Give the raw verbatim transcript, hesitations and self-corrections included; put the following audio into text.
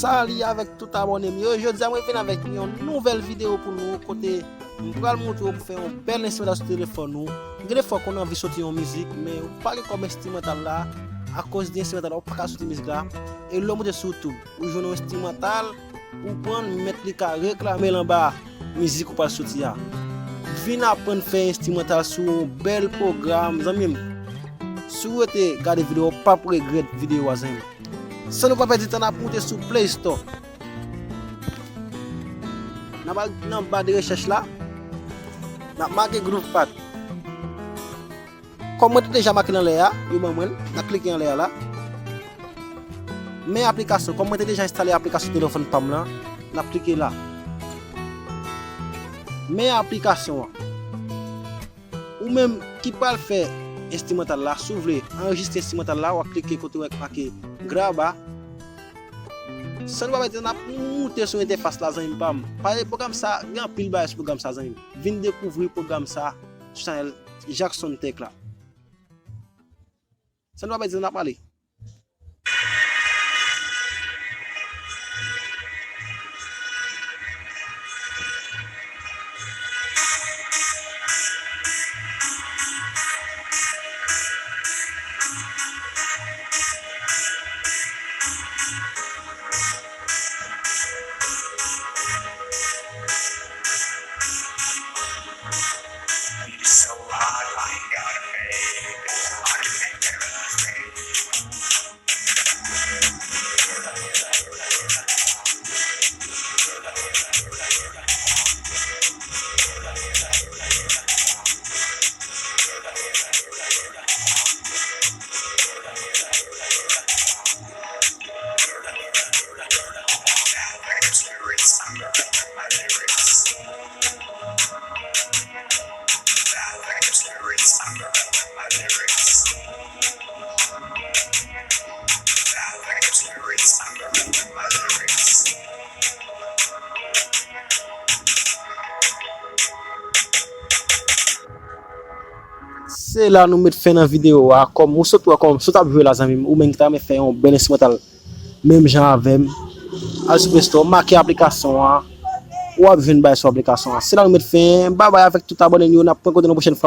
Sali avèk tout abòne m yo. Jodi a mwen vin avèk yon nouvèl videyo pou nou, kote m pral montre w pou fè yon bèl enstrimantal sou telefòn ou. Gen de fwa w konn anvi soti yon mizik, men ou pa gen kòb enstrimantal la. Akoz de enstrimantal la, ou pa ka soti mizik la. E lè w monte sou YouTube, ou jwenn yon enstrimantal, ou pran l, mèt li ka reklame l anba mizik ou pral soti a. Vin aprann fè enstrimantal sou yon bèl pwogram, zanmi m. Si w rete gade videyo a, w p ap regrèt videyo a, zanmi m. San nou pa pèdi tan, n ap moute sou Play Store. N ap al nan ba de rechèch la. N ap make Groovepad. Kòm mwen te deja make l anlè a, yo ban mwen l, n ap klike anlè a la. Men aplikasyon, kòm mwen te deja enstale aplikasyon telefòn pa m lan, n ap klike la. Men aplikasyon an. Ou menm ki pral fè enstrimantal la, si w vle anrejistre enstrimantal la, w ap klike kote w wè k make graba. San nou pa pèdi tan, n ap moute sou entèfas la, zanmi pa m. Pale pwogram sa, gen anpil bagay sou pwogram sa, zanmi m. Vin dekouvri pwogram sa sou chanèl Jackson Tech la. San nou pa pèdi tan, n ap pale. Se la nou met fen nan videyo a. Kòm ou sot wè, kòm sot ap jwe la, zanmi m, ou menm ki ta renmen fè yon bèl enstrimantal menm jan avè m, al sou Play Store, make aplikasyon an, w ap jwenn bagay sou aplikasyon an. Se la nou met fen. Babay avèk tout abòne m yo, n ap pran kote nan pwochèn fwa.